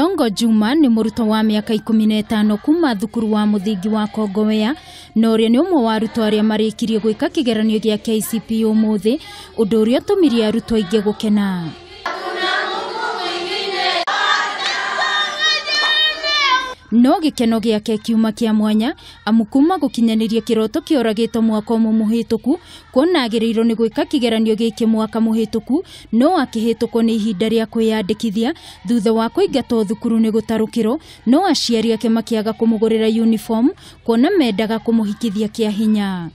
Mlongo Juma nĩ mũrutwo wa mĩaka 15 kuma thukuru wa mũthingi wa Kongowea na ũrĩa nĩ ũmwe wa arutwo arĩa marĩkirie gwĩka kĩgeranio gĩa KCPE ũmũthĩ, ũndũ ũrĩa ũtũmirie arutwo aingĩ gũkena. No gĩkeno gĩake kiuma kĩa mwanya amu kuma gũkinyanĩria kĩroto kĩoragĩtwo mwaka ũmwe mũhĩtũku, kuona agĩrĩirwo nĩ gwĩka kĩgeranio gĩkĩ mwaka mũhĩtũku, no akĩhĩtũkwo nĩ ihinda rĩa kwĩyandĩkithia thutha wa kũingatwo thukuru nĩ gũtarũkĩrwo, no aciari ake makĩaga kũmũgũrĩra uniform kuona mendaga kũmũhikithia kĩa hinya.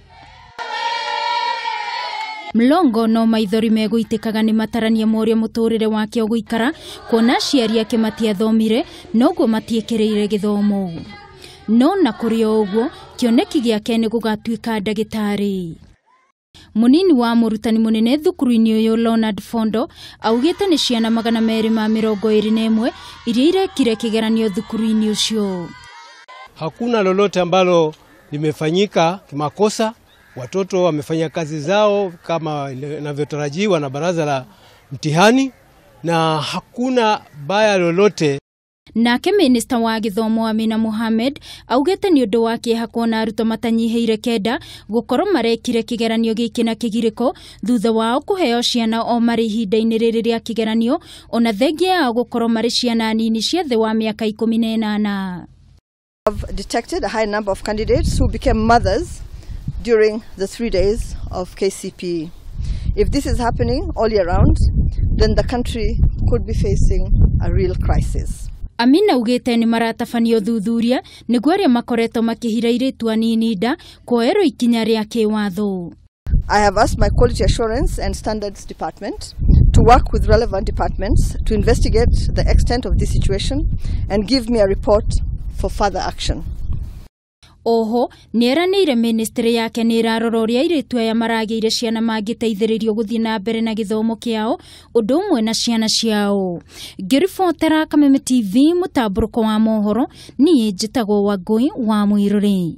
Mlongo no maithori megũitĩkaga nĩ matarania ma ũrĩa mũtũrĩre wake ũgũikara kuona aciari ake matiathomire noguo matiĩkĩrĩire gĩthomo. No na kũrĩ o ũguo kĩoneki gĩake nĩ gũgatuĩka ndagĩtarĩ. Mũnini wa mũrutani mũnene thukuru-inĩ ũyũ Leonard Fondo augĩte nĩ ciana 221 iria irekire kĩgeranio thukuru-inĩ ũcio. Hakuna lolote ambalo limefanyika kimakosa. Watoto wamefanya kazi zao kama inavyotarajiwa na baraza la mtihani na hakuna baya lolote. Nake minista wa gĩthomo Amina Mohamed augĩte nĩ ũndũ wa kĩeha kuona arutwo matanyihĩire 9 gũkorwo marekire kĩgeranio gĩkĩ na kĩgirĩko thutha wao kũheo ciana o marĩ ihinda-inĩ rĩrĩ rĩa kĩgeranio, ona thengia yao gũkorwo marĩ ciana nini cia thĩ wa mĩaka 18. Have detected a high number of candidates who became mothers during the 3 days of KCPE. If this is happening all year round, then the country could be facing a real crisis. Amina augĩte nĩ maratabania ũthuthuria nĩguo arĩa makoretwo makĩhira airĩtu anini nda kuoerwo ikinya rĩa kĩwatho. I have asked my Quality Assurance and Standards Department to work with relevant departments to investigate the extent of this situation and give me a report for further action. Oho nĩeranĩire ministry yake nĩ ĩrarora ũrĩa airĩtu aya maragĩire ciana mangĩteithĩrĩrio gũthiĩ na mbere na gĩthomo kĩao ũndũ ũmwe na ciana ciao. Ngĩribotera Kameme TV mũtambũrũko wa mohoro, niĩ njĩtagwo Wangũi wa Mũirũrĩ.